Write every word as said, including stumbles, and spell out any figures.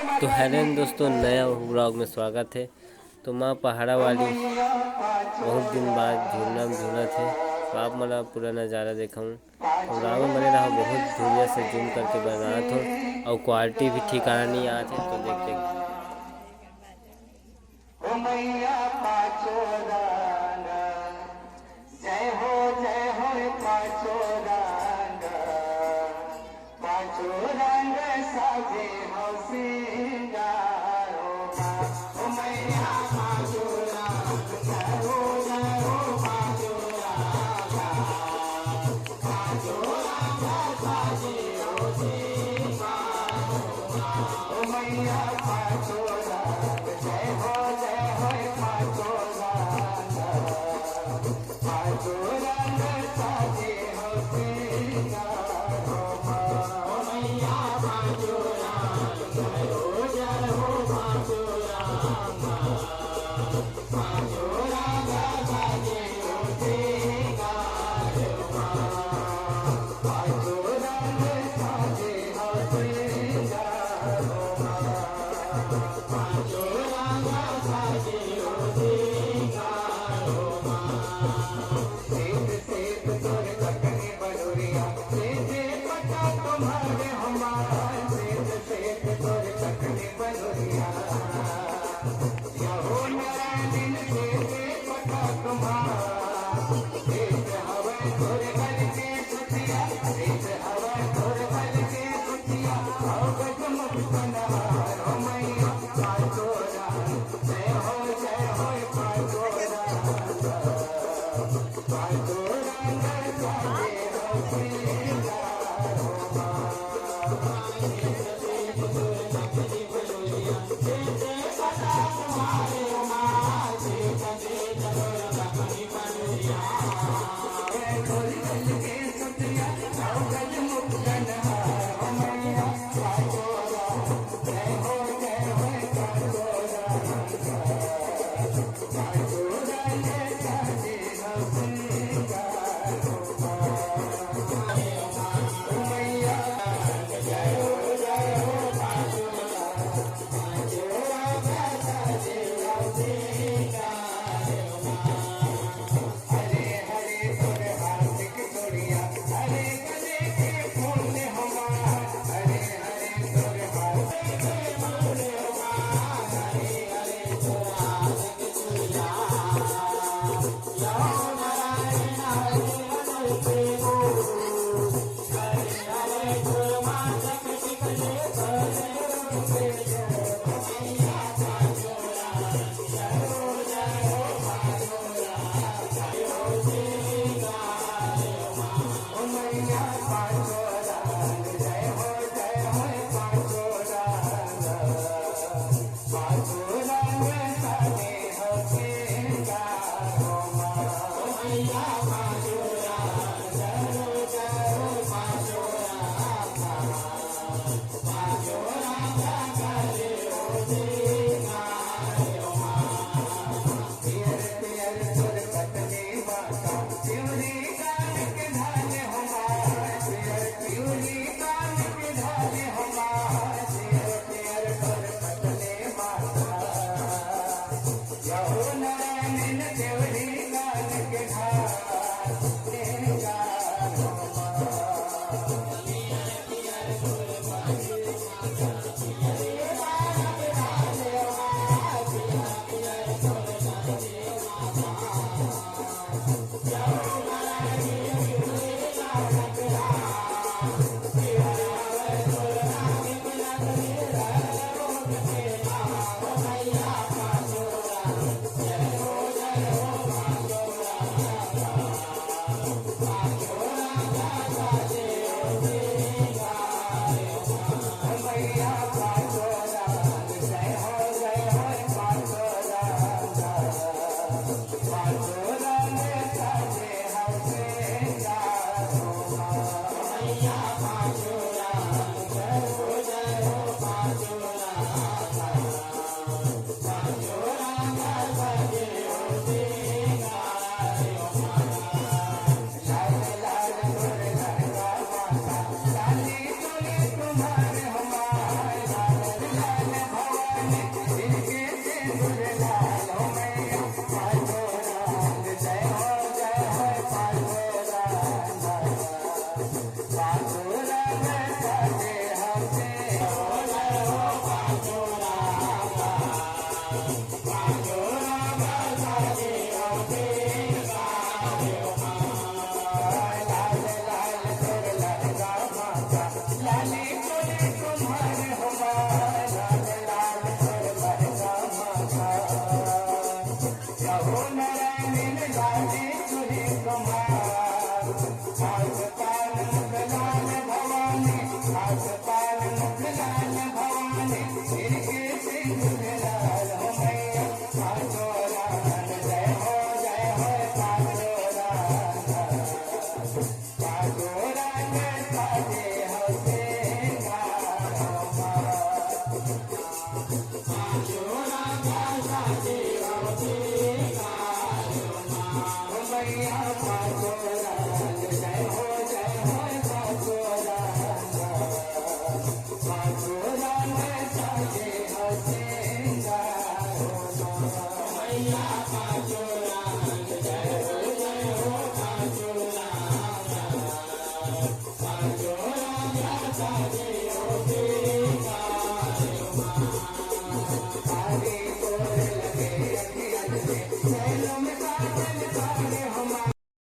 तो हेलो दोस्तों, नया व्लॉग में स्वागत है। तो माँ पहाड़ा वाली बहुत दिन बाद झूलना में झूलत हे, तो आप मन ला पूरा नज़ारा देखाऊँ। तो व्लॉग में बने रहो, बहुत धुरिया से जूम करके बनात हो और क्वालिटी भी ठिकाना नहीं आत है, तो देखते हैं। ओ मैया पाचो रंग, जय हो जय हो पाचो रंग, पाचो रंग साजे हो सिंगारो। ओ मैया पाचो रंग, जय हो जय हो पाचो रंग।